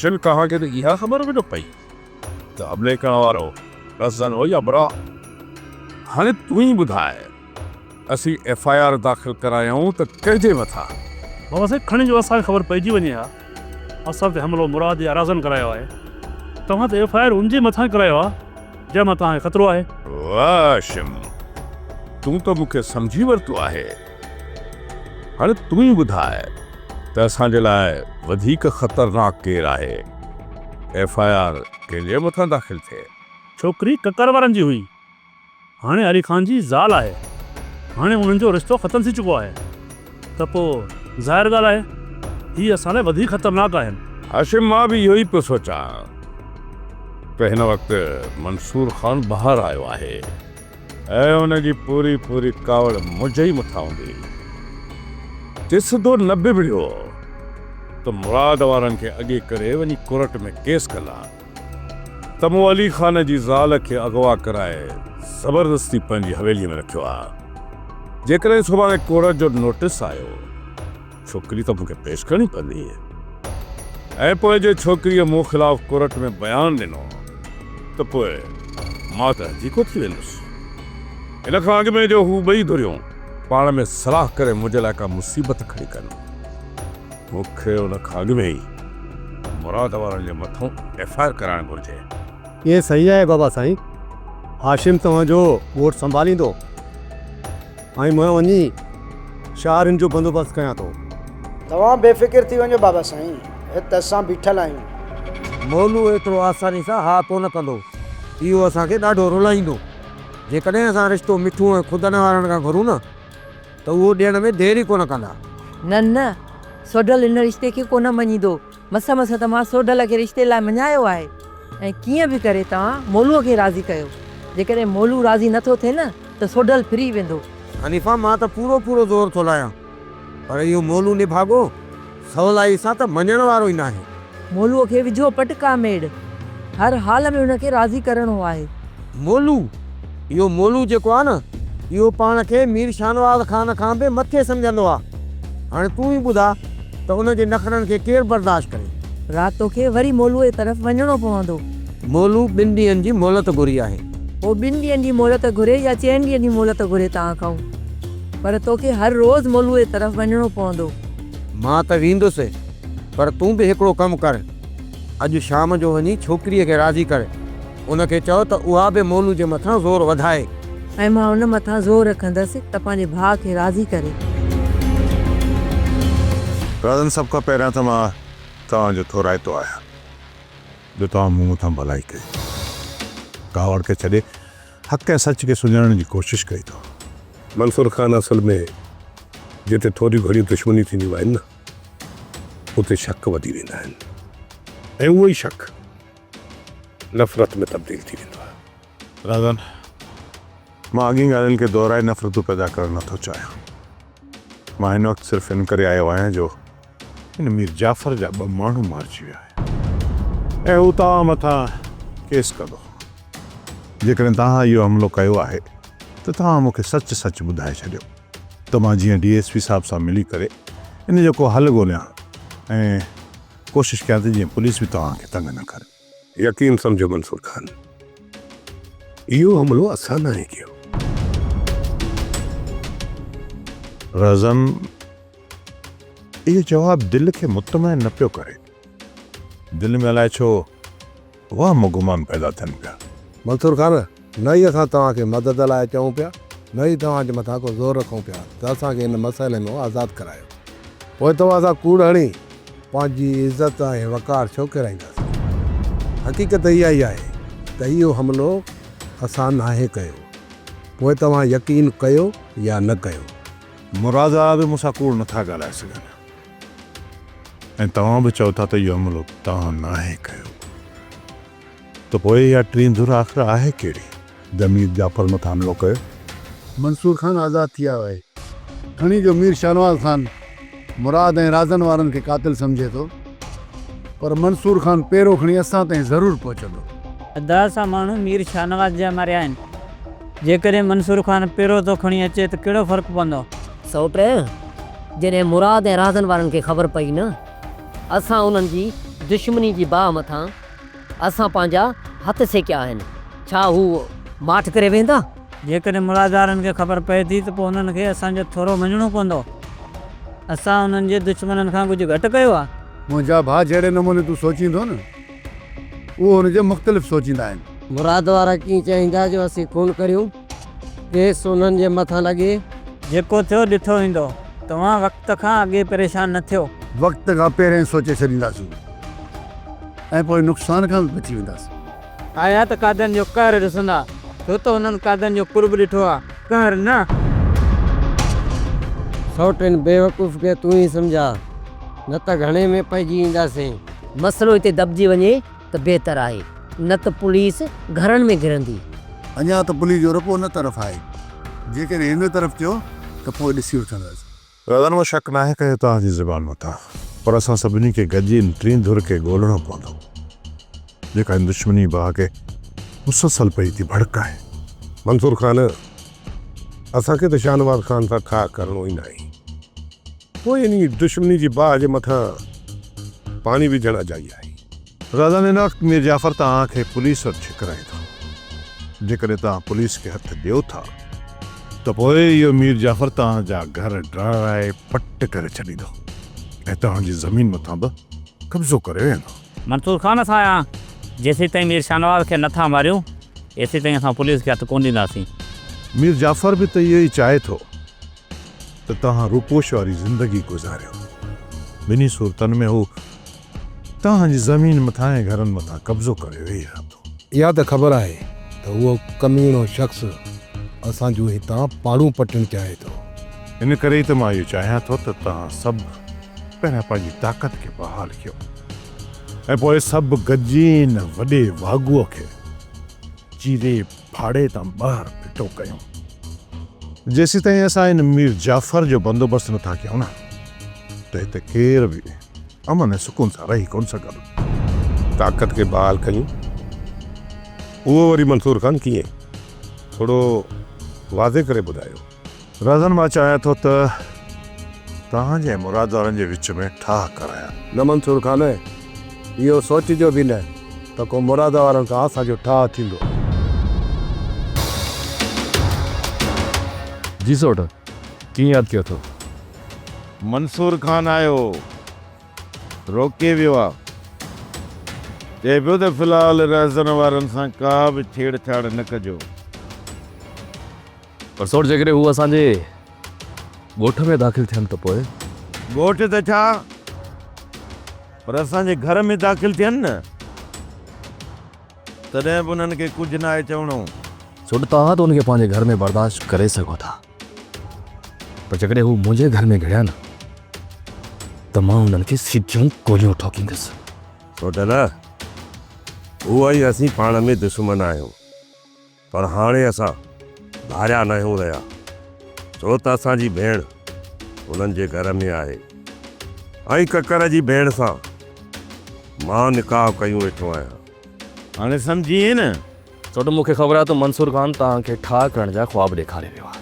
هاشم توهان کي ته اها خبر به نه پئي ته حملي ڪرڻ وارو رزن هو يا مراد. هاڻي تون ئي ٻڌاء اسين ايف I R داخل ڪرايون ته ڪنهن جي مٿان؟ بابا سائين کڻي جو اسان کي خبر پئجي وڃي ها اسان تي حملو مراد يا رازن ڪرايو آهي. توهان ته ايف I R ان جي مٿان ڪرايو آهي جنهن مان توهان کي خطرو آهي. واهه هاشم تون ته مون کي سمجهي ورتو آهي. هاڻي تون ئي ٻڌاء ته اسان جي لاء وڌيڪ خطرناڪ ڪير آهي؟ ايف I R ڪنهن جي مٿان داخل ٿئي؟ ڇوڪري ڪڪر وارن جي هئي. هاڻي علي خان جي زال آهي. هاڻي انهن جو رشتو ختم ٿي چڪو آهي ته پوء ظاهر ڳالهه آهي هي اسان لاء وڌيڪ خطرناڪ آهن. هاشم مان به اهو ئي پيو سوچان ته هن وقت منصور خان ٻاهر آيو آهي ۽ ان جي پوري پوري ڪاوڙ منهنجي ئي مٿان هوندي. جي سڌو نه به وڙهيو ته مراد وارن کي اڳي ڪري وڃي ڪورٽ ۾ ڪيس ڪندا. ته مون علي خان جي زال کي اغوا ڪرائي زبردستي پنهنجي حويليء ۾ رکيو آ. جيڪڏهن سڀاڻي ڪورٽ جو نوٽيس آيو، ڇوڪري ته مون کي پيش ڪرڻي پوندي ۽ پوء جي ڇوڪريء مون خلاف ڪورٽ ۾ بيان ڏنو ته پوء مان ته هٿيڪو ٿي ويندس. ان کان اڳ ۾ جو هو ٻئي ڌريون پاڻ ۾ صلاح ڪري منهنجي لاء ڪا مصيبت کڙي ڪن. مون کي ان کان اڳ ۾ ئي مراد وارن جي مٿون ايف I R ڪرائڻ گهرجي. ائين صحيح آهي بابا سائين. هاشم توهان جو ڳوٺ سنڀاليندو ۽ مان وڃي شاهرين جو بندوبست ڪيان ٿو. توهان بي فڪر ٿي وڃو بابا سائين، هت اسان بيٺل آهيون. مولو ايترو آساني سان ها ڪونه ڪندو. اهو اسان کي ڏاڍو رلائيندو. جيڪڏهن اسان رشتو مٺو ۽ خدن وارن کان گهرون نه. ته اهو ڏيڻ ۾ دير ئي ڪونه ڪندا. نه نه، سوڍل ان رشتي کي ڪونه مڃيندو. مس مس ته مان سوڍل کي رشتي لاء مڃايو آهي ۽ ڪيئن به ڪري توهان مولوء کي راضي ڪيو. جيڪڏهن مولو راضي نه ٿو ٿئي نه ته سوڍل ڦري ويندو. حنيفه، مان ته پورو پورو زور ٿو لايان، پر اهو مولو نڀاڳو سولائي سان ته مڃڻ وارو ئي ناهي. مولوء کي وجهو پٽڪا ميڙ. هر حال ۾ هن کي راضي ڪرڻو آهي. مولو، اهو مولو جيڪو آهي نه، اهو پاڻ کي مير شاهنواز خان کان به مٿي سمجهندو آهي. هاڻي تون ئي ٻڌاء ته ان جي نخرن کي ڪير برداشت ڪري؟ رات توکي وري مولوء جي طرف وڃڻو پوندو. مولو ٻن ڏينهن جي مهلت گهري آهي. هو ٻن ڏينهن جي مهلت گهري يا چئن ڏينهن جي مهلت گهري توهان کان، پر توکي هر روز مولوء جي طرف وڃڻو پوندو. مان ته ويندس، پر تون به هڪڙو ڪم ڪر، اڄ شام جو وڃي ڇوڪريء کي راضي ڪر. ان کي چئو ته اها به مولو جي مٿان زور وڌائي. ۽ مان ان مٿان زور رکندس ته پنهنجي ڀاء کي راضي ڪري. رازن سڀ کان پهريان ته مان توهان جو ٿورائتو آهيان جو توهان مون مٿان ڀلائي ڪئي. ڪاوڙ کي ڇڏي حق ۽ سچ کي سڃاڻڻ جي ڪوشش ڪئي اٿو. منصور خان اصل ۾ جتي ٿوريون گهڻيون دشمنيون ٿينديون آهن نه اتي شڪ وڌي ويندا آهن ۽ اهو ئي شڪ نفرت ۾ تبديل ٿي ويندو آهي. رازن، مان اڳين ڳالهين کي دهرائي نفرتون پيدا ڪرڻ نه ٿو چاهيان. مان هن وقت صرف ان ڪري آيو آهيان جو هن مير جعفر جا ٻه ماڻهو مارجي ويا آهن ۽ هو توهان مٿان ڪيس ڪندو. جيڪڏهن توهان اهو حملو ڪيو آهي ته توهان مون کي سچ سچ ٻڌائي ڇڏيو ته مان جيئن ڊي ايس پي صاحب سان ملي ڪري ان جو ڪو حل ڳوليان ۽ ڪوشش ڪيان ته جيئن پوليس به توهان کي تنگ نه ڪري. يقين سمجهو منصور خان اهو حملو اسان ناهي ڪيو. رزم اهو جواب دل کي مطمئن نه پيو ڪري. دل ۾ الائي ڇو وهم و گمان پيدا ٿين پيا. منصور خان، نه ئي اسان توهان کي مدد لاء چئون پيا، نه ئي توهان جي مٿان ڪو زور رکون پيا ته اسان کي هن مسئلي مان آزاد ڪرايو. پوء توهان سان ڪوڙ هڻي پنهنجي عزت ۽ وقار ڇو ڪيرائينداسين؟ حقيقت اها ئي آهي ته اهو حملو اسان ناهي ڪيو. پوء توهان يقين ڪيو يا نه ڪيو. مراد وارا به مون سان ڪوڙ نٿا ڳالهائي سگهن. ۽ توهان به چئو ٿا ته اهو حملو توهان ناهي ڪيو ته پوء اها ٽين ڌر آخر آهي ڪهڙي؟ جنهن مير جعفر مٿان حملو ڪيو. منصور خان آزاد ٿي آيو آهي. کڻي جو مير شاهنواز خان مراد ۽ رازن وارن کي قاتل سمجهي ٿو پر منصور خان پيرو کڻي اسان تائين ضرور پهچندو. ادا اسان ماڻهو مير شاهنواز جا ماريا آهن. جيڪڏهن منصور خان پيرو ٿو کڻي اچي ته ڪهڙو فرق پوندو؟ سئوٽ، جڏهن مراد ۽ رازن وارن کي خبر پئي نه، اسان انهن جي دشمني جي باهه مٿان اسان پنهنجا هٿ سيڪيا آهن. ڇا هو ماٺ ڪري ويهندا؟ جيڪڏهن مرادارن کي خبر پئي ٿي ته پوء انهن کي اسان جو ٿورو مڃڻو پوندو. اسان انهن جي دشمنن کان ڪجهه گهٽ ڪيو آهي؟ منهنجا ڀاء جهڙي نموني تون سوچين ٿو نه اهو هن جي مختلف سوچيندا آهن. مراد وارا ڪيئن چاهيندا جو اسين خون ڪريون، ڪيس انهن جي مٿان لڳي. جيڪو ٿيو ڏٺو ويندو. توهان وقت کان اڳي پريشان نه ٿيو. وقت کان پهرين سوچي ڇڏينداسين ۽ پوء نقصان کان به بچي وينداسين. آيا ته قادن جو قهر ڏسندا، ڇو ته انهن قادن جو قرب ڏٺو آ، قهر نه. سئوٽ هن بيوقوف کي تون ئي سمجهاء، نه ته گهڻي ۾ پئجي اينداسين. مسئلو هتي دٻجي وڃي ته بهتر آهي، نه ته پوليس گهرن ۾ گهرندي. اڃا ته پوليس جو رپو ان طرف آهي، جيڪڏهن هن طرف ٿيو ته پوء ڏسي وٺنداسين. رضا مون شڪ ناهي ڪيو توهان جي زبان مٿان، پر اسان سڀني کي گڏجي ان ٽين ڌر کي ڳولڻو پوندو، جيڪا ان دشمني باهه کي مسلسل پئي ٿي ڀڙڪائي. منصور خان، اسان کي ته شاهنواز خان سان ٺاهه ڪرڻو ئي ناهي. پوء انهيء دشمني جي باهه جي مٿان پاڻي وجهڻ اجائي آهي. رازن هن وقت مير جعفر توهان کي پوليس وٽ ڇڪرائي ٿو. جيڪڏهن توهان پوليس کي هٿ ڏيو ٿا ته پوء اهو مير جعفر توهان جا گهر ڊاهرائي پٽ ڪري ڇڏيندو ۽ توهان جي زمين مٿان به قبضو ڪري ويندو. منصور خان اسان جيسيتائين مير شاهنواز کي نه ٿا ماريون ايسيتائين اسان پوليس کي هٿ ڪونه ڏينداسين. مير جعفر به ته اهو ئي چاهي ٿو ته توهان روپوش واري زندگي گذاريو. ٻنهي صورتن ۾ هو توهان جي زمين مٿان ۽ گهرن مٿان قبضو ڪري ويهي رهندو. اها ته خبر آهي ته اهو ڪميڻو شخص اسان جون هتان پاڙون پٽڻ چاهي ٿو. ان ڪري ئي ته مان اهو چاهيان ٿو ته توهان سڀ پهريان پنهنجي طاقت کي بحال ڪيو ۽ پوء سڀ گڏجي ان وڏي واڳوء کي چيري ڦاڙي تان ٻاهر ڦٽو ڪيون. جيسيتائين اسان ان مير جعفر جو بندوبست نه ٿا ڪيون نه ته هتي ڪير به امن ۽ سڪون سان رهي ڪونه سگهندو. طاقت کي بحال ڪيون. اهو وري منصور خان ڪيئن؟ ٿورو واضح ڪري ٻڌايو. رازن مان چاهيان ٿو ته توهان جي ۽ مراد وارن جي وچ ۾ ٺاهه ڪرايان. نه منصور خان، اهو سوچجو به نه ته ڪو مراد وارن سان اسان جو ٺاهه ٿيندو. جي سوٽ، ڪيئن ياد ڪيو اٿو؟ منصور خان آيو هو، روڪي ويو آ. چئي پيو ته في الحال رهزن وارن سان ڪا به ڇيڙ ڇاڙ نه ڪجو. پر سوٽ جيڪڏهن هو اسان جي ڳوٺ ۾ داخل ٿين ته پوء؟ ڳوٺ ته ڇا پر اسان جي گهر ۾ داخل ٿين نه تڏهن به انهن کي ڪجهه ناهي چوڻو. سوٽ توهان ته ان کي پنهنجي گهر ۾ برداشت ڪري سگهو ٿا پر جيڪڏهن هو منهنجي گهر ۾ گهڙيا نه ته مان انهن کي سڌيون گوليون ٺوڪيندس. سوٽ نه هو ۽ اسين پاڻ ۾ دشمن آهيون. پر هاڻي اسان ڌاريا ناهيون رهيا، ڇو ته اسان جي ڀيڻ هنن جي گهر ۾ آهي ۽ ڪڪر جي ڀيڻ سان مان نڪاح ڪيون ويٺو آهيان. هاڻي سمجهين نه؟ سوٽ مون کي خبر آهي ته منصور خان توهان کي ٺاهه ڪرڻ جا خواب ڏيکاري ويو آهي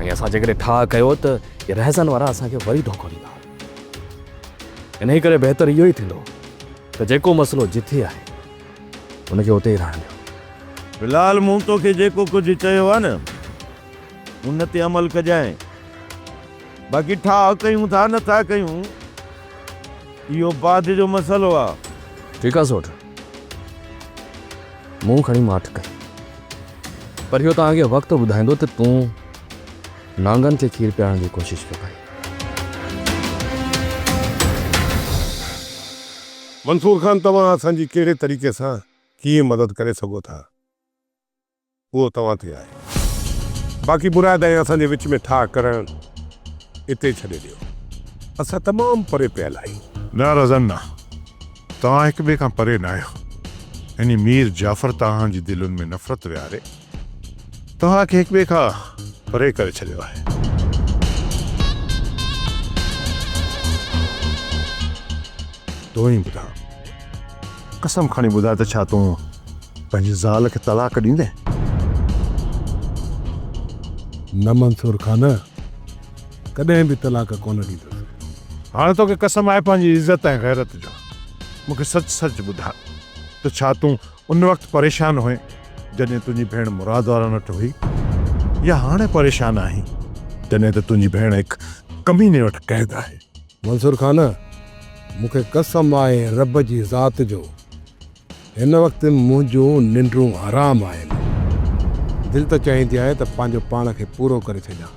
۽ اسان جيڪڏهن ٺاهه ڪيو ته اهي رهزن وارا اسان کي وري ڌوڪو ڏيندا. انهيء ڪري بهتر اهو ئي ٿيندو ته جيڪو مسئلو جٿي آهي ان کي اتي ئي رهڻ ڏيو. في الحال مون توکي جيڪو ڪجهه چيو آهي نه ان تي عمل ڪجانء. باقي ٺاهه ڪيون ٿا نه ٿا ڪيون اهو بعد جو مسئلو آهي. ٺيڪ آهي سوٽ. مون کڻي ماٺ ڪئي. پر اهو توهان کي وقت ٻڌائيندو ته تون نانگن کي کير پيارڻ جي ڪوشش پيو ڪرين. منصور خان توهان اسان جي ڪهڙي طريقي سان ڪيئن مدد ڪري سگهو ٿا اهو توهان تي آهي. باقي مراد ۽ اسان جي وچ ۾ ٺاهه ڪرڻ اتي ڇڏي ڏيو. اسان تمام پري پيل آهيون. نه رزن نه. توهان هڪ ٻئي کان پري ناهيو. يعني مير جعفر توهان جي دلين ۾ نفرت ويهاري توهان کي هڪ ٻئي کان پري ڪري ڇڏيو آهي. تون ئي ٻڌاء، قسم کڻي ٻڌاء ته ڇا تون پنهنجي زال کي طلاق ڏيندين؟ نه منصور خان، ڪڏهن به طلاق ڪونه ڏيندس. هاڻي توکي قسم آهي پنهنجي عزت ۽ غيرت جو، مون کي سچ سچ ٻڌاء ته ڇا تون ان وقت پريشان هئين جڏهن تنهنجي ڀيڻ مراد وارن وٽ هئي يا هاڻي پريشان آهين جڏهن ته تنهنجي ڀيڻ هڪ ڪميني وٽ قيد آهي؟ منصور خان، مون کي قسم آهي رب جي ذات جو، هن وقت منهنجون ننڊون حرام آهن. دل ته چاهيندي آهي ته پنهنجو پاڻ کي پورو ڪري ڇڏيان.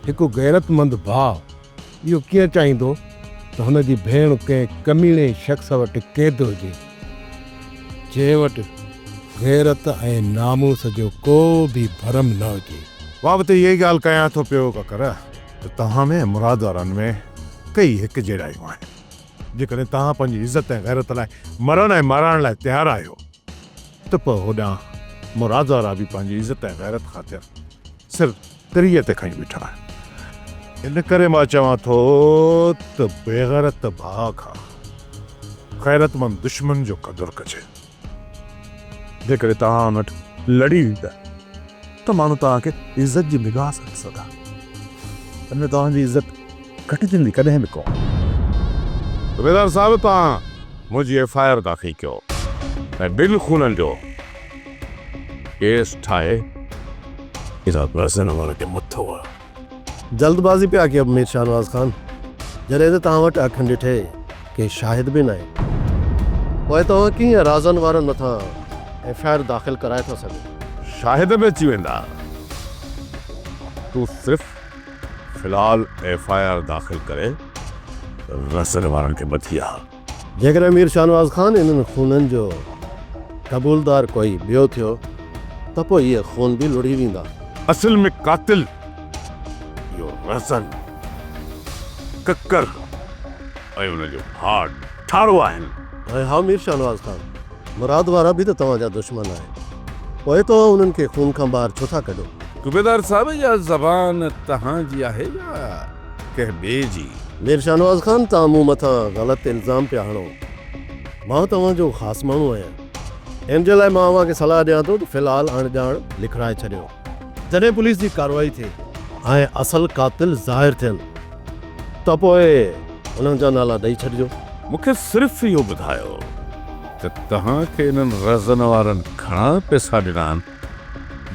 هڪ غيرتمند ڀاء اهو ڪيئن چاهيندو ته هن جي ڀيڻ ڪنهن ڪميڻي شخص وٽ قيد هجي، جنهن وٽ غيرت ۽ ناموس جو ڪو به ڀرم نه هجي. مان به ته اها ئي ڳالهه ڪيان ٿو پيو ڪڪر ته توهان ۾ ۽ مراد وارن ۾ ڪئي هڪجهڙايون آهن. جيڪڏهن توهان پنهنجي عزت ۽ غيرت لاء مرڻ ۽ مارائڻ لاء تيار آهيو ته پوء هوڏانهن مراد وارا به پنهنجي عزت ۽ غيرت خاطر سر تريء تي کڻي بيٺا آهن. ان ڪري مان چوان ٿو ته بيغيرت ڀاء کان غيرتمند دشمن جو قدر ڪجي. جيڪڏهن توهان ان وٽ لڙي ويندا ته ماڻهو توهان کي عزت جي نگاهه سان ڏسندا. ان ۾ توهان جي عزت گهٽجندي ڪڏهن به ڪونه. صوبيدار صاحب توهان منهنجي ايف I R داخل ڪيو ۽ ٻن خونن جو ڪيس ٺاهي اها پرزن وارن کي مٿو آ. جلدبازي پيا ڪيو مير شاهنواز خان، جڏهن ته توهان وٽ اکين ڏٺي ڪي شاهد به ناهن. پوء توهان ڪيئن رازن وارن مٿان ايف I R داخل ڪرائي ٿا سگهو؟ شاهد به اچي ويندا. تون صرف في الحال ايف I R داخل ڪري رزن وارن کي ٻڌي آ. جيڪڏهن مير شاهنواز خان انهن خونن جو قبولدار ڪوئي ٻيو ٿيو ته پوء اهي خون به لڙهي ويندا. اصل ۾ قاتل اهو رزن، ڪڪر ۽ ان جو ڀاء ٺارو آهن. ۽ ها مير شاهنواز خان، مراد وارا به ته توهان جا دشمن آهن، پوء توهان انهن کي خون کان ٻاهر ڇو ٿا ڪڍو؟ صوبيدار صاحب اها زبان توهان جي آهي يا ڪنهن ٻئي جي؟ مير شاهنواز خان توهان مون مٿان غلط الزام پيا هڻو. مان توهان جو خاص ماڻهو آهيان. ان جي لاء مان اوهان کي صلاح ڏيان ٿو ته في الحال اڻ ڄاڻ لکرائي ڇڏيو. جڏهن پوليس جي ڪارروائي ٿئي ۽ اصل قاتل ظاهر ٿين ته پوء انهن جا نالا ڏئي ڇڏجو. مون کي صرف اهو ٻڌايو ته توهان کي انهن رزن وارن گهڻا پئسا ڏنا آهن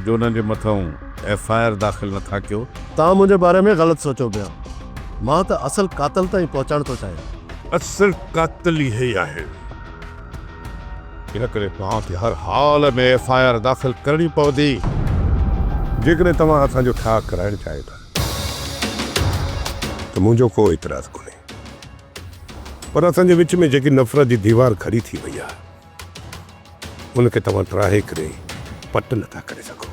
جو انهن جي مٿئون ايف I R داخل نه ٿا ڪيو؟ توهان منهنجي باري ۾ غلط سوچيو پيا. مان ته اصل قاتل تائين پهچڻ ٿو چاهيان. اصل قاتل اهي ئي آهن. ان ڪري توهان کي هر حال ۾ ايف I R داخل ڪرڻي پوندي. جيڪڏهن توهان اسان جو ٺاهه ڪرائڻ چاهيو ٿا ته منهنجو ڪو اعتراض ڪونهي. پر اسان جي وچ ۾ جيڪي نفرت جي ديوار کڙي ٿي وئي آهي. ان کي توهان ٽراهي ڪري پٽ نه ٿا ڪري سگهو.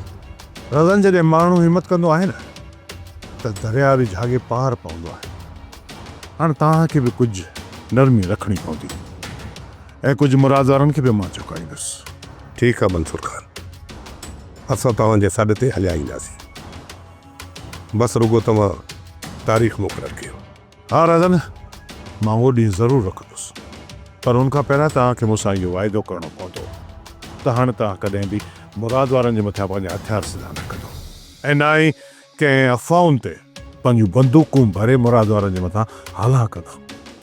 رزن جڏهن ماڻهو همت ڪندو آهي نه ته درياء به جهاڳي پار پوندو آهي. هاڻ توهان کي به ڪجهه نرمي رکڻي پوندي ۽ ڪجهه مراد وارن کي به مان جهڪائيندس. ٺيڪ آهي منصور خان، اسان توهان جي سڏ تي هليا اينداسين. بس رڳو توهان تاريخ مقرر ڪيو. ها رزن، مان اهو ڏينهن ضرور رکندس، پر ان کان پهريان توهان کي مون سان اهو واعدو ڪرڻو پوندو ته هاڻ توهان ڪڏهن به مراد وارن جي مٿيان پنهنجا هٿيار سڌا نه ڪندو ۽ نه ئي ڪنهن افواهن تي پنهنجون بندوقون ڀري مراد وارن جي مٿان هالان ڪندو.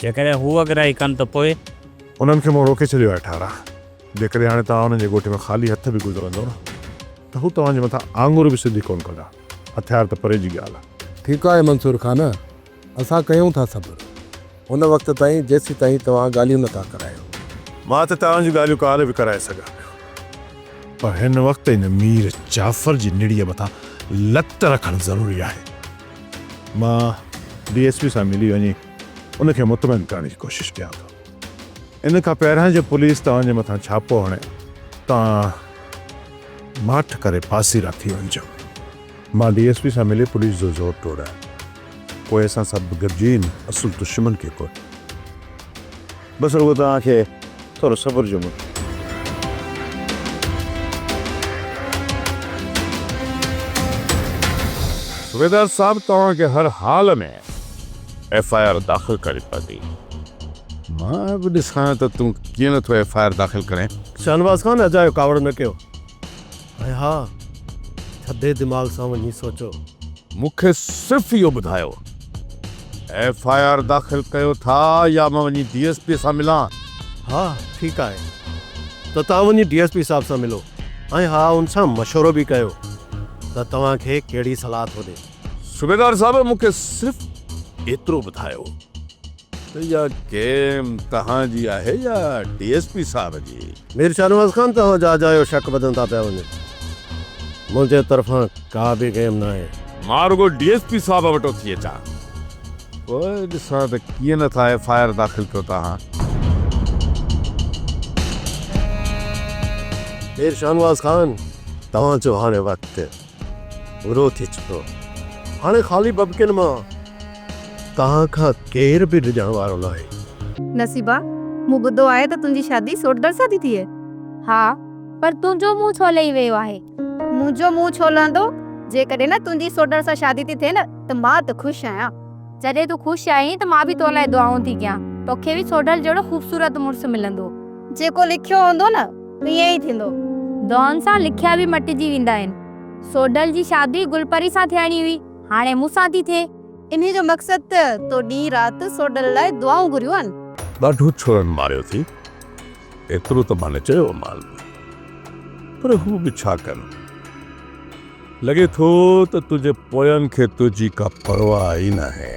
جيڪڏهن هو اڳرائي ڪن ته پوء؟ انهن کي مون روڪي ڇڏيو آهي ٺارا، جيڪڏهن هاڻي توهان انهن جي ڳوٺ ۾ خالي هٿ به گذرندو نه ته هو توهان جي مٿان آڱر به سڌي ڪونه ڪندا، هٿيار ته پري جي ڳالهه آهي. ٺيڪ آهي منصور خان، اسان ڪيون ٿا صبر ان وقت تائين جيسيتائين توهان ڳالهيون نه ٿا ڪرايو. مان ته توهان جون ڳالهيون ڪالهه به ڪرائي سگهان پيو پر هن وقت ان مير جعفر جي نڙيء مٿان لت رکڻ ضروري آهي. مان ڊي ايس پي سان ملي وڃي ان کي مطمئن ڪرڻ جي ڪوشش ڪيان ٿو. ان کان پهريان جو پوليس توهان جي مٿان ڇاپو هڻي توهان ماٺ ڪري پاسيرا ٿي وڃجو. مان ڊي ايس پي سان ملي پوليس جو زور ٽوڙايو. پوء اسان سڀ گڏجي ان اصل دشمن کي ڪوٺ. بس رڳو توهان کي ٿورو صبر جو ملڪ. صوبيدار صاحب توهان کي هر حال ۾ ايف I R داخل ڪرڻي پوندي. مان به ڏسان ته تون ڪيئن نه ٿو ايف I R داخل ڪرين. شاهنواز خان اجايو ڪاوڙ نه ڪيو. ۽ ها ٿڌي دماغ سان وڃي سوچو. مون کي صرف اهو ٻڌايو. ايف I R داخل ڪيو ٿا يا مان وڃي ڊي ايس پي سان ملان؟ ها ٺيڪ آهي ته توهان وڃي ڊي ايس پي صاحب سان ملو ۽ ها ان سان مشورو به ڪيو ته توهان کي ڪهڙي صلاح ٿو ڏي. صوبيدار صاحب مون کي صرف ايترو ٻڌايو ته اها گيم توهان جي آهي يا ڊي ايس پي صاحب جي؟ مير شاهنواز خان توهان جا اجايو شڪ وڌندا پيا وڃو. منهنجي طرفان ڪا به گيم ناهي. مان رڳو ڊي ايس پي صاحب وٽ اٿي اچان پوء ڏسان ته ڪيئن نه ٿا ايف I R داخل ڪيو توهان. مير شاهنواز خان توهان جو هاڻي وقت پورو ٿي چڪو. هاڻي خالي ببڪين مان توهان کان ڪير به ڊڄڻ وارو ناهي. نصيبا، مون ٻڌو آهي ته تنهنجي شادي سوڍل سان ٿي ٿئي. ها، پر تنهنجو منهن ڇو لهي ويو آهي؟ منهنجو منهن ڇو لهندو؟ جيڪڏهن نه تنهنجي سوڍل سان شادي ٿي ٿئي نه ته مان ته خوش آهيان. جڏهن تون خوش آهين ته مان به تو لاء دعائون ٿي ڪيان. توکي به سوڍل جهڙو خوبصورت مڙس ملندو. جيڪو لکيو هوندو نه تيئن ئي ٿيندو. دعائن سان لکيا به مٽجي ويندا آهن. سوڍل جي شادي گل پري سان ٿيڻي هئي، هاڻي مون سان ٿي ٿئي. انهيء جو مقصد ته تو ڏينهن رات سوڍل لاء دعائون گهريون آهن. ڏاڍو ڇورن ماريو ٿي. ايترو ته مان نه چيو مان، پر هو به ڇا ڪن. لڳي ٿو ته تنهنجي پوين کي تنهنجي ڪا پرواهه ئي ناهي.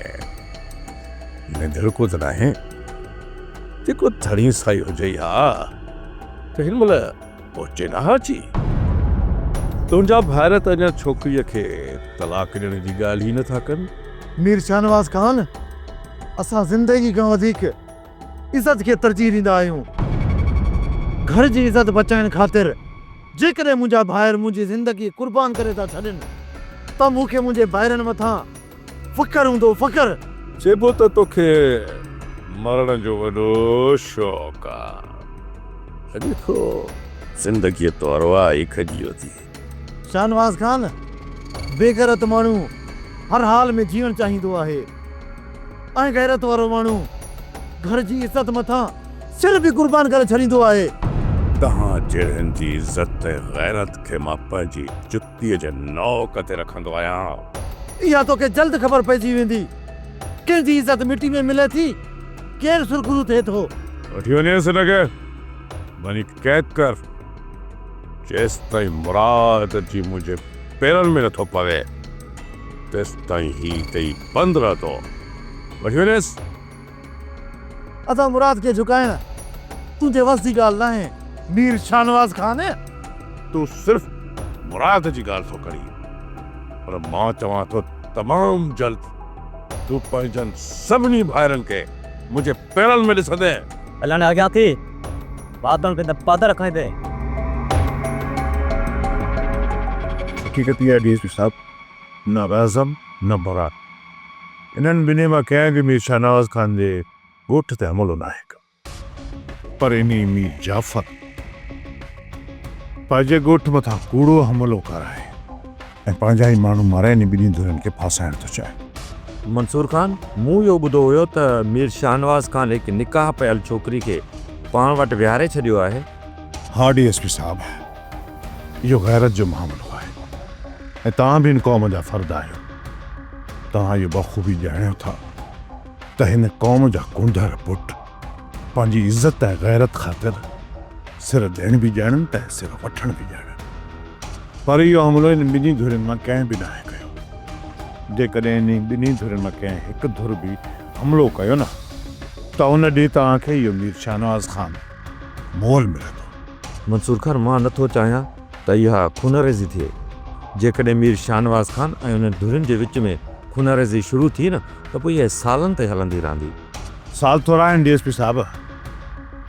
نڌڻڪو ته ناهي. جيڪو ڌڻي سائين هجئي ها ته هن مهل پهچي نه ها اچي. تنهنجا ڀائر ته اڃا ڇوڪريء کي طلاق ڏيڻ جي ڳالهه ئي نه ٿا ڪن. مير شاهنواز خان، اسان زندگي کان وڌيڪ عزت کي ترجيح ڏيندا آهيون. گهر جي عزت بچائڻ خاطر جيڪڏهن منهنجا ڀائر منهنجي زندگي قربان ڪري ٿا ڇڏين ته مون کي منهنجي ڀائرن مٿان فخر هوندو، فخر. چئبو ته توکي مرڻ جو وڏو شوق آ. لڳي ٿو زندگيء تو ارواح ئي کڄي ويو ٿي. شاهنواز خان، بي غيرت ماڻهو هر حال ۾ جيئڻ چاهيندو آهي ۽ غيرت وارو ماڻهو گهر جي عزت مٿان سر به قربان ڪري ڇڏيندو آهي. توهان جهڙن جي عزت ۽ غيرت کي مان پنهنجي جتيء جي نوڪ تي رکندو آهيان. اها توکي جلد خبر پئجي ويندي. ڪنهن جي عزت مٽي ۾ ملي ٿي، ڪير سرخرو ٿئي ٿو. وٺي وڃيس هن کي، وڃي قيد ڪر. جيستائين مراد اچي منهنجي پيرن ۾ نٿو پوي، تيستائين هي اتي ئي بند رهندو. وٺي وڃيس. ادا مراد کي جهڪائڻ تنهنجي وس جي ڳالهه ناهي مير شاهنواز خان. تون صرف مراد جي ڳالهه ٿو ڪرين، پر مان چوان ٿو تمام جلد تون پنهنجن سڀني ڀائرن کي منهنجي پيرن ۾ ڏسندين. هلڻ اڳيان ٿي، بادل کي ته پادر کائيندين. حقيقت اها آهي ڊي ايس پي صاحب نه اعظم نه مراد انهن ٻنهي مان ڪنهن به مير شاهنواز خان جي ڳوٺ تي حملو ناهي ڪيو پر انهي مير جعفر پنهنجي ڳوٺ مٿان ڪوڙو حملو ڪرائي ۽ پنهنجا ئي ماڻهو مارائي انهي ٻنهي ڌرين کي ڦاسائڻ ٿو چاهي. منصور خان، مون اهو ٻڌو هيو ته مير شاهنواز خان هڪ نڪاح پيل ڇوڪري کي پاڻ وٽ ويهاري ڇڏيو آهي. ها ڊي ايس پي صاحب، اهو غيرت جو معاملو آهي ۽ توهان به هن قوم جا فرد آهيو، توهان اهو بخوبي ڄاڻيو ٿا ته هن قوم جا ڪونڌر پٽ پنهنجي عزت ۽ غيرت خاطر سر ڏيڻ به ڄاڻن ته سر وٺڻ به ڄاڻن. پر اهو حملو انهن ٻنهي ڌرين مان ڪنهن به ناهي ڪيو. جيڪڏهن انهي ٻنهي ڌرين مان ڪنهن هڪ ڌر به حملو ڪيو نه ته ان ڏينهن توهان کي اهو مير شاهنواز خان مئل ملندو. منصور خان، مان نه ٿو چاهيان ته اها خونريزي ٿئي. جيڪڏهن مير شاهنواز خان ۽ انهن ڌرين جي وچ ۾ خونريزي شروع ٿي نه ته پوء اها سالن تائين هلندي رهندي. سال ٿورا آهن ڊي ايس پي صاحب،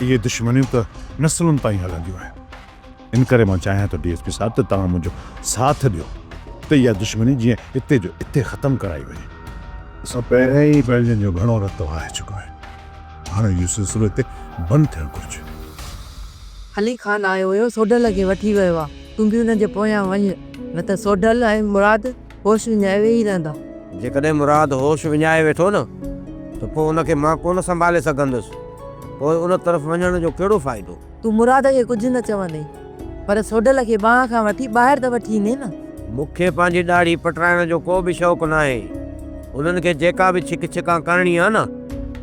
اهي دشمنيون ته نسلن تائين هلنديون آهن. ان ڪري مان چاهيان ٿو ڊي ايس پي صاحب ته توهان منهنجو ساٿ ڏيو ته اها دشمني جيئن اتي جو اتي ختم ڪرائي وڃي. اسان پهريان ئي پنهنجن جو گهڻو رت وهائي چڪا آهيون، هاڻي اهو سلسلو اتي بند ٿيڻ گهرجي. علي خان آيو هيو، سوڍل کي وٺي ويو آ، تون به ان جي پويان وڃ، نه ته سوڍل ۽ مراد هوش وڃائي ويهي رهندا. جيڪڏهن مراد هوش وڃائي ويٺو نه ته پوء ان کي مان ڪونه سنڀالي سگهندس، پوء ان طرف وڃڻ جو ڪهڙو فائدو؟ تون مراد کي ڪجهه نه چوندين، پر سوڍل کي ٻانهن کان وٺي ٻاهر ته وٺي ايندين نه. مون کي پنهنجي ڏاڙهي پٽرائڻ جو ڪو به شوق ناهي. انهن کي جيڪا به ڇڪ ڇڪان ڪرڻي آ نه،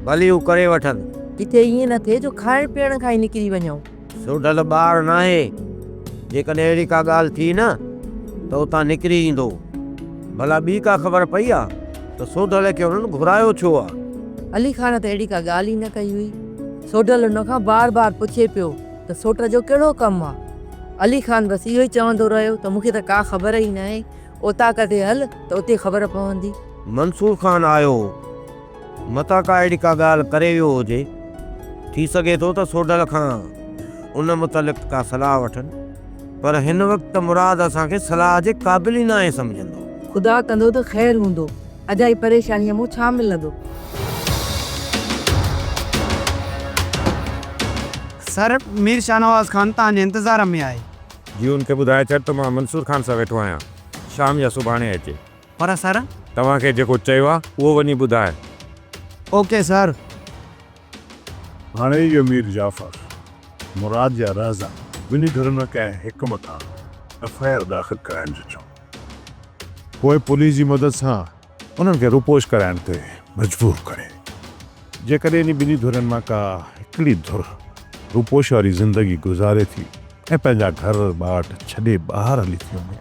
ڀلي هو ڪري وٺن. ڪٿي ائين نه ٿئي جو کائڻ پيئڻ کان ئي نڪري وڃون. سوڍل ٻار ناهي، جيڪڏهن اهڙي ڪا ڳالهه ٿي نه ته اتان نڪري ايندو. ڀلا ٻي ڪا خبر پئي آ ته سوڍل کي انهن گهرايو ڇو آ؟ علي خان ته اهڙي ڪا ڳالهه ئي نه ڪئي هئي. سوڍل هن کان بار بار پڇي پيو ته سوٽ جو ڪهڙو ڪم آ؟ علي خان بس اهو ئي چوندو رهيو ته مون کي ته ڪا خبر ئي ناهي، اوطاق تي هل ته اتي خبر پوندي. منصور خان آيو هو. متان ڪا اهڙي ڪا ڳالهه ڪري ويو هجي. ٿي سگهي ٿو ته سوڍل کان ان متعلق ڪا صلاح وٺن. پر هن وقت ته مراد اسان کي صلاح جي قابل ئي ناهي سمجهندو. خدا ڪندو ته خير هوندو. اجائي پريشانيء مون ڇا ملندو؟ سر، مير شاهنواز خان توهان جي انتظار ۾ آهي. جي ان کي ٻڌائي ڇڏ ته مان منصور خان سان ويٺو آهيان. شام يا سڀاڻي اچي. پر سر. توهان کي جيڪو چيو آ اهو وڃي ٻڌاء. Okay sir. هاڻي اهو مير جعفر، مراد يا رهزن ٻنهي ڌرين مان ڪنهن هڪ مٿان ايف I R داخل ڪرائڻ جو چئو. پوء پوليس جي مدد سان انهن کي روپوش ڪرائڻ تي مجبور ڪري. جيڪڏهن انهي ٻنهي ڌرين مان ڪا هڪڙي ڌر روپوش واري زندگي گذاري ٿي ۽ پنهنجا گهر ٻاٽ ڇڏي ٻاهر هلي ٿي وڃي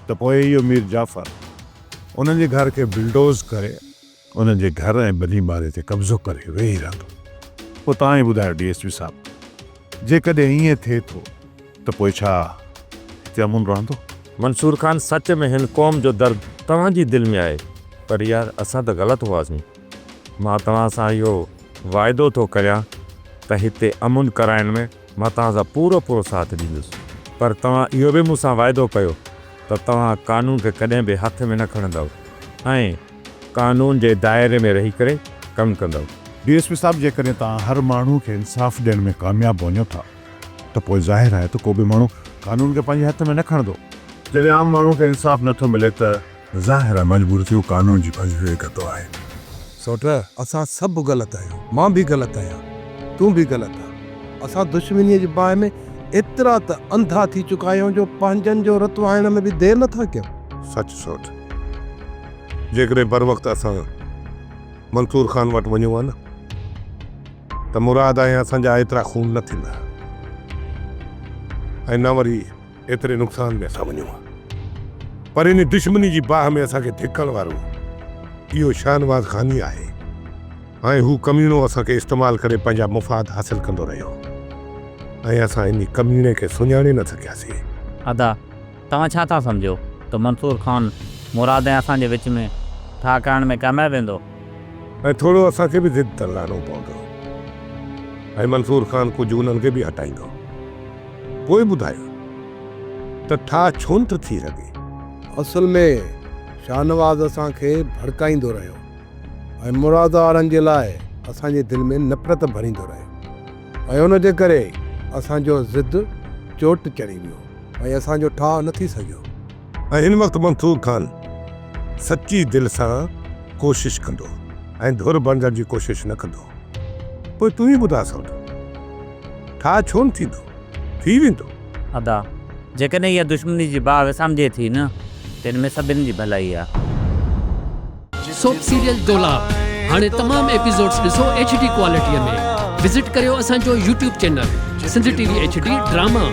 ته پوء اهو مير جعفر انهن جي گهر کي بلڊوز ڪري انهن جي گهر ۽ ٻني ٻاري تي قبضو ڪري ويهي رهندو. پوء توهان ئي ٻڌايو ڊي ايس پي صاحب جيڪڏهن ائين ٿئي ٿو ته پوء ڇا هتي امن رهندو؟ منصور خان سچ ۾ هن قوم جو درد توهان جي دل ۾ آهي پر يار اسان ته غلط هئاسين مان توهان سان اهو واعدو ٿو ڪريان ته هتي امن ڪرائڻ ۾ مان توهان سان پورو پورو ساٿ ڏيندس پر توهان اهو به مون سان واعدو ڪيو ته توهان قانون کي ڪڏهن به هٿ ۾ نه کڻندؤ ۽ قانون جي دائري ۾ رهي ڪري ڪم ڪندؤ. ڊي ايس پي صاحب جيڪڏهن توهان هر ماڻهو کي انصاف ڏيڻ ۾ ڪامياب وڃو ٿا ته پوء ظاهر آهي ته ڪو به ماڻهو قانون کي پنهنجي هٿ ۾ نه کڻندو. جڏهن عام ماڻهو کي انصاف نه ٿو ملي ته ظاهر آهي مجبور ٿي هو قانون جي ڀڃڪڙي ڪندو آهي. سوٽ، اسان سڀ غلط آهيون. مان به غلط آهيان، تون به غلط آن. اسان دشمنيء جي باهه ۾ ايترا ته انڌا ٿي چڪا آهيون جو پنهنجن جو رت وهائڻ ۾ به دير نه ٿا ڪيون. سچ سوٽ، جيڪڏهن بروقت اسان منصور خان وٽ وڃون ها نه ته مراد ۽ اسان جا ايترا خون نه ٿيندا ۽ نه وري ايتري نقصان ۾ اسان وڃون ها. پر ان دشمني جي باهه ۾ اسان کي ڌڪڻ وارو اهو شاهنواز خان ئي آهي ۽ هو ڪميڻو اسان کي استعمال ڪري پنهنجا مفاد حاصل ڪندو رهيو ۽ اسان ان ڪميڻي کي سڃاڻي نه سگهياسين. ادا، توهان ڇا ٿا سمجهو ته منصور خان مراد ۽ اسان جي وچ ۾ ٺاهه ڪرڻ ۾ ڪامياب ويندو؟ ۽ ٿورو اسان کي به ضد تان لهڻو پوندو ۽ منصور خان ڪجهه انهن کي به هٽائيندو. پوء ٻڌايو ته ٺاهه ڇو نه ٿو ٿي سگهي؟ اصل ۾ شاهنواز اسان کي ڀڙڪائيندو رهيو ۽ مراد وارن جي لاء اسان جي دل ۾ نفرت ڀريندو رهيو ۽ ان جي ڪري اسان جو ضد چوٽ چڙهي ويو ۽ اسان جو ٺاهه نه ٿي سگهيو. ۽ هن وقت منصور خان سچي دل سان ڪوشش ڪندو ۽ ڌر بڻجڻ جي ڪوشش نه ڪندو. پوء تون ئي ٻڌاء سئوٽ، ٺاهه ڇو نه ٿيندو؟ ٿي ويندو. ادا، جيڪڏهن اها دشمني جي باهه وسامجي ٿي نه ته ان ۾ سڀني جي ڀلائي آ. سوپ سيريل دولاب هاڻي تمام ايپيسوڊز ڏسو ايڇ ڊي ڪوالٽي ۾ وزٽ ڪريو اسان جو YouTube channel Sindh T V H D drama.